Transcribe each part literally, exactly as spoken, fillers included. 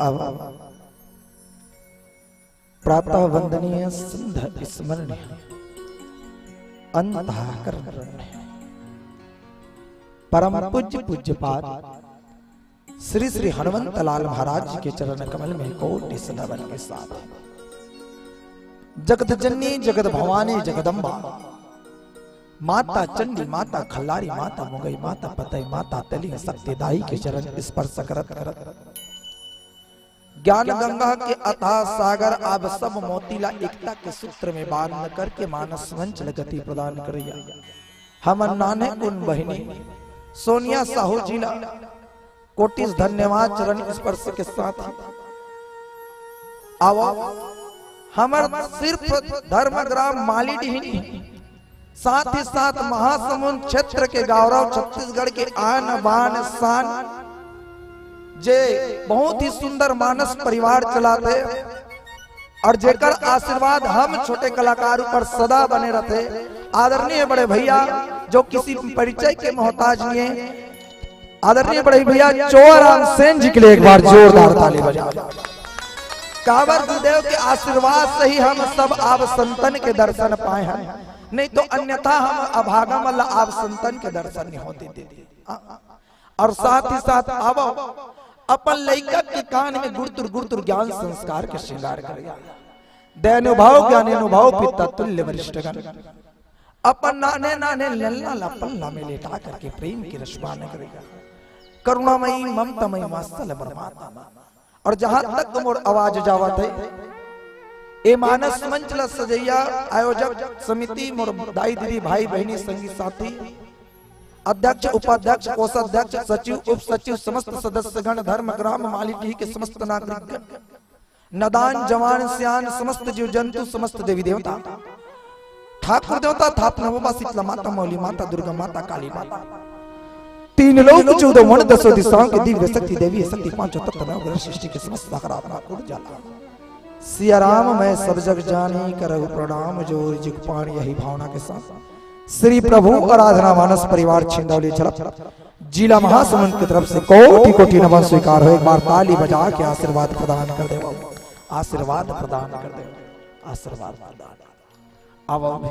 अब प्रातः वंदनीय संध्या स्मरणीय अंतःकरण परम पूज्य पूज्यपाद श्री श्री हनुमंत लाल महाराज जी के चरण कमल में कोटि सलाम के साथ जगत जननी जगत भवानी जगदम्बा माता चंडी माता खल्लारी माता मुगई माता पतई माता तली शक्ति दाई के चरण स्पर्श करत करत ज्ञान गंगा के अथाह सागर आप सब मोती ला एकता के सूत्र में बांध करके मानस मंच ल गति प्रदान करैया हमर नाने कुन बहिनी सोनिया साहू जी ला कोटिस धन्यवाद चरण स्पर्श के साथ। आवा हमर सिर्फ धर्मग्राम मालीडीह ही नहीं, साथ ही साथ महासमुंद क्षेत्र के गौरव छत्तीसगढ़ के आन बान शान, जे बहुत ही सुंदर मानस परिवार चलाथे और जेकर आशीर्वाद हम छोटे कलाकार ऊपर सदा बने रहथे। आदरणीय बड़े भैया जो किसी परिचय के मोहताज नहीं है, आदरणीय बड़े भैया चोराम सेन जी के लिए एक बार जोरदार ताली बजा। काबर गुरुदेव के आशीर्वाद से ही हम सब आप संतन के दर्शन पाए हैं, नहीं तो अन्यथा हम अभागा मन ला आप संतन के दर्शन नहीं होते थे। और साथ ही साथ आवो अपन लइका के कान में गुरतुर गुरतुर ज्ञान संस्कार के श्रृंगार कर दयानुभाव ज्ञानानुभाव पिता तुल्य वरिष्ठगण अपन नाने नाने ललना ला पल्ला में लेटा करके प्रेम की रसपान करेगा। करुणामयी ममतामयी वात्सल परमात्मा। और जहां तक मोर आवाज जावत है, ए मानस मंच ला सजैया आयोजक समिति, मोर दाई दीदी भाई बहिनी संगी साथी, अध्यक्ष उपाध्यक्ष कोषाध्यक्ष सचिव उप सचिव समस्त सदस्यगण धर्मग्राम मालीडीह के समस्त नागरिकगण, नदान जवान सियान समस्त जीव जंतु समस्त देवी देवता ठाकुर देवता थापना बाबा शीतला माता मौली माता दुर्गा माता काली माता तीन लोक चौदह वन दसों दिशाओं के दिव्य शक्ति देवी शक्ति पांचों तत्व नवग्रह सृष्टि के समस्त सकारात्मक ऊर्जा ला सिया राम मैं सब जग जानी करहु प्रणाम जोर जिग पाण यही भावना के साथ श्री प्रभु आराधना मानस परिवार छिंदौली झलक जिला महासमुंद की तरफ से कोटि कोटि नमन स्वीकार हो। एक बार ताली बजा के आशीर्वाद प्रदान कर दे बाबू, आशीर्वाद प्रदान कर दे, आशीर्वाद प्रदान। अब अभी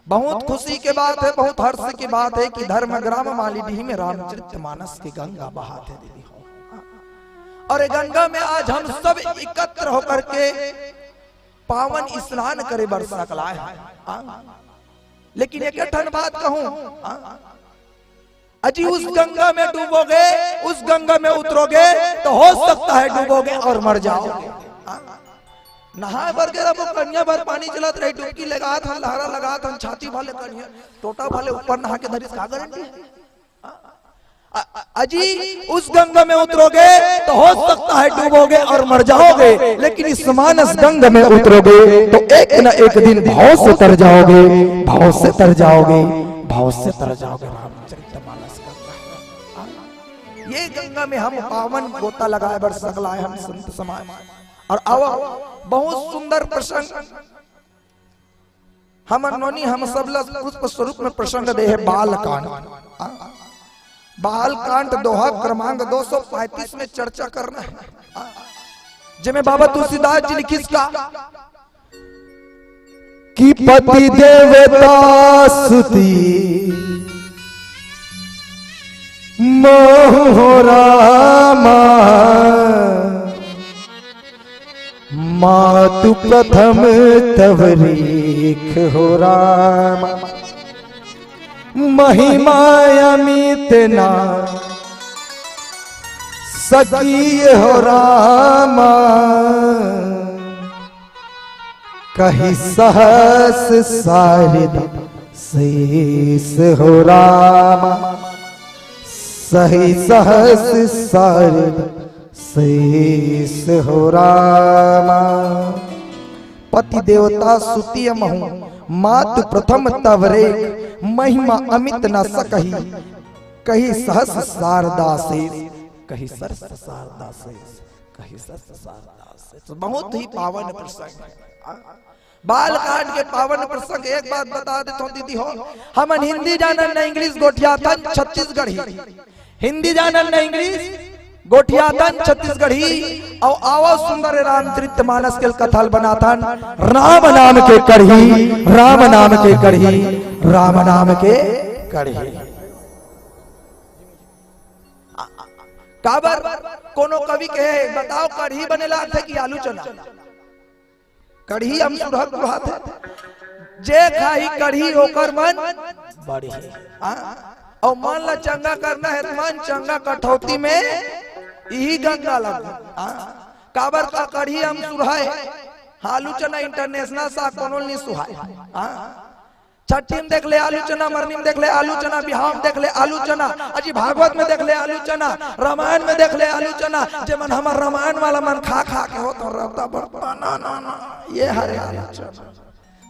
बहुत खुशी के बात है, बहुत हर्ष की बात है कि धर्मग्राम मालीडीह में रामचरित मानस की गंगा बहात है दीदी हो। और ये गंगा में आज हम सब एकत्र होकर के पावन स्नान करे बर सकलाए हैं। हाँ। लेकिन एक ठन बात कहूं, हाँ। अजी उस गंगा में डूबोगे, उस गंगा में उतरोगे तो हो सकता है डूबोगे और मर जाओगे। हाँ। नहाए बर गे रहिबो, कनिया भर पानी चलत रही, डुबकी लगात हन, लहरा लगात हन, छाती भले कनिया, टोटा भले ऊपर नहा के धरिस, का गारंटी है? अ-, अ-, अजी उस गंगा में उतरोगे तो हो सकता है डूबोगे और मर जाओगे, लेकिन इस मानस गंगा में उतरोगे तो एक न एक दिन भाव से तर जाओगे, भाव से तर जाओगे, भाव से तर जाओगे। रामचरित मानस गंगा, ये गंगा में हम पावन गोता लगाए बर सकलाए हम संत समाज। और आओ, बहुत सुंदर प्रसंग हमर नोनी हम सब ला पुष्प स्वरूप में प्रसंग दे है बालकांड। बालकांड दोहा क्रमांक दो सौ पैंतीस में चर्चा करना है, जेमे बाबा तुलसीदास जी लिखिस का कि पति देवता सुती महु हो रामा, मातु प्रथम तव रेख हो राम। महिमा अमित ना सकी हो राम, कहि सहस सारद शेष हो राम। सही सहस सारद शेष हो रामा। पति देवता सुतिय महु मातु प्रथम तव रेख, महिमा अमित न सकही, कहि सहस सारदा शेष, कहि सहस सारदा शेष, कहि सहस सारदा शेष। तो बहुत ही पावन प्रसंग है। बालकांड के पावन प्रसंग। एक बात बता देता हूँ दीदी हो, हमन हिंदी जानन न इंग्लिश गोठियाथन छत्तीसगढ़ी, हिंदी जानन न इंग्लिश, गोठियाथन छत्तीसगढ़ी, अउ आवव सुंदर रामचरित मानस के कथा ल बनाथन। राम नाम के कढ़ी, राम नाम के कढ़ी, राम नाम के कढ़ी। काबर कोनो कवि कहे, बताव, कढ़ी बने लागथे कि आलू चना? कढ़ी अमसुरहा कुढ़ाथे। जे खाही कढ़ी ओकर मन बढ़ही। हाँ? अउ मन ला चंगा करना हे त मन चंगा कठौती में इही गंगा ला। हाँ? काबर का कढ़ी अमसुरहा हे। आलू चना international साग कोनो ल नइ सुहाय। हाँ? छट्ठी में देख ले आलू चना, मरनी में देख ले आलू चना, बिहाव में देख ले आलू चना, अजी भागवत में देख ले आलू चना, रामायण में देख ले आलू चना, जे मन हमर रामायण वाला मन खा खा के होत हो रहता बड़ता ना ना ना, ये हरे आलू चना।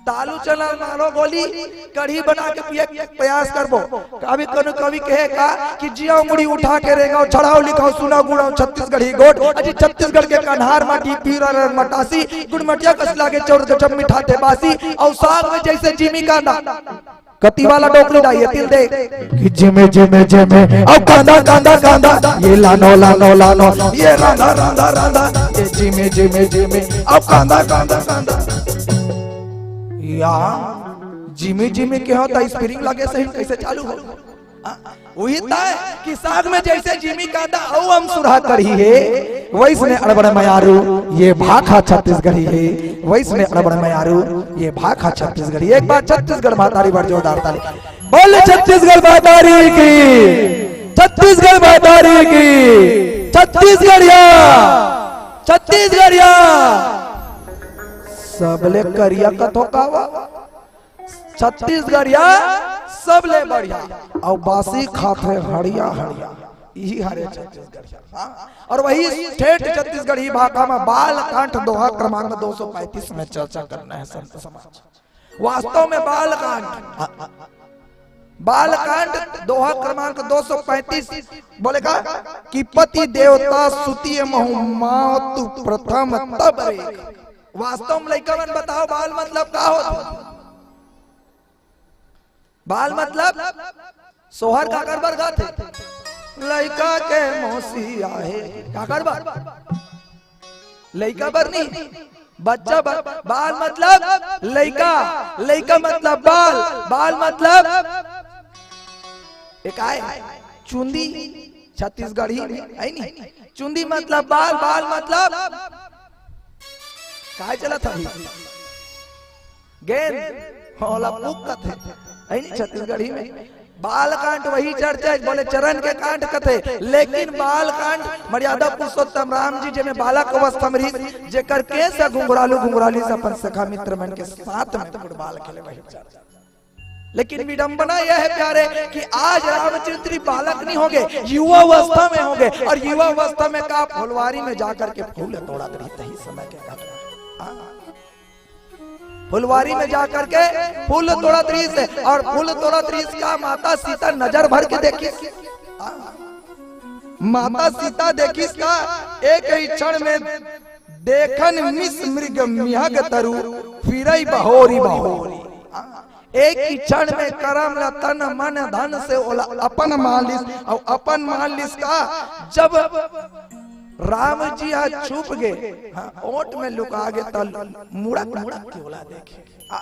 त आलू चना मारो गोली, कढ़ी बना के पिए के प्रयास करबो। कभी कोनो कवि कहे का कि जिया मुड़ी उठा के रेंगाओ, चढ़ाओ लिखाओ, सुना गुड़ाओ छत्तीसगढ़ी गोठ। अजी छत्तीसगढ़ के कन्हार माटी पीरा रंग मटासी, गुड़मटिया कस लागे चौर गजब मिठाथे बासी, अउ साग में जइसे जिमी कांदा। कति वाला डोकरी डाई हे, तिल दे। कि जिमे, जिमे, जिमे, अउ कांदा, कांदा, कांदा, ये लानो, लानो, लानो, ये रांधा, रांधा, रांधा, ये जिमे, जिमे, जिमे, अउ कांदा, कांदा, कांदा। या, जिमे, जिमे के हो, त spring लगे सही, कइसे चालू हो? आ, उही तय कि साग में जइसे जिमी कांदा अउ अमसुरहा कढ़ी हे, वइसने अड़बड़ मयारू ये भाखा छत्तीसगढ़ी हे, वइसने अड़बड़ मयारू ये भाखा छत्तीसगढ़ी। एक बार छत्तीसगढ़ महतारी बर जोरदार ताली। बोल छत्तीसगढ़ महतारी की, छत्तीसगढ़ महतारी की, छत्तीसगढ़िया, छत्तीसगढ़िया। सबले करिया कथो कावा, छत्तीसगढ़िया सबले बढ़िया, अउ बासी खाथे हड़िया हड़िया, इही हरे छत्तीसगढ़िया। हाँ? अउ वही ठेठ छत्तीसगढ़ी भाखा में बाल कांड दोहा क्रमांक दो सौ पैंतीस में चर्चा करना हे संत समाज। वास्तव में बाल कांड, बाल कांड दोहा क्रमांक दो सौ पैंतीस बोले का कि पति देवता सुतिय महु मातु प्रथम तब रेख। वास्तव में लइका मन बताव, बाल मतलब का होथे? बाल मतलब सोहर काकर बर गाथे? लइका के मौसी आहे। काकर बर? लइका बर नहीं, बच्चा बर। बाल मतलब लइका, लइका मतलब बाल, बाल मतलब एक आय चुंदी, छत्तीसगढ़ी में, है नी? चुंदी मतलब बाल, बाल मतलब काय चलत हे? गेंद, ओला पुक कथे, है नी? छत्तीसगढ़ी में बाल कांड वही चर्चा हे, बोले चरण के कांड कथे, लेकिन बाल कांड मर्यादा पुरुषोत्तम राम जी, जेमे बालक अवस्था में रहिस, जेकर केस ह घुंघरालू घुंघराली से अपन सखा मित्र मन के साथ में फुटबॉल खेले वही चर्चा। लेकिन विडंबना यह है प्यारे कि आज रामचरित बालक नहीं होगे, युवा अवस्था में होगे, अउ युवा अवस्था में का फुलवारी में जाकर के फूल तोड़त रहिस, तही समय के घटना। हाँ। फुलवारी में जाकर के फूल तोड़त रहिस हे, अउ फूल तोड़त रहिस का माता सीता नजर भर के देखिस। हाँ। माता सीता देखिस का एक ही क्षण में देखन मिस मृग मिहग तरु फिरई बहोरी बहोरी। हाँ। एक ही क्षण में करम ला तन मन धन से ओला अपन मान लिस, अउ अपन मान लिस का जब राम जी हा छुप गे, हाँ, ओट में लुका गे, त मुड़क मुड़क के ओला देखे। आ,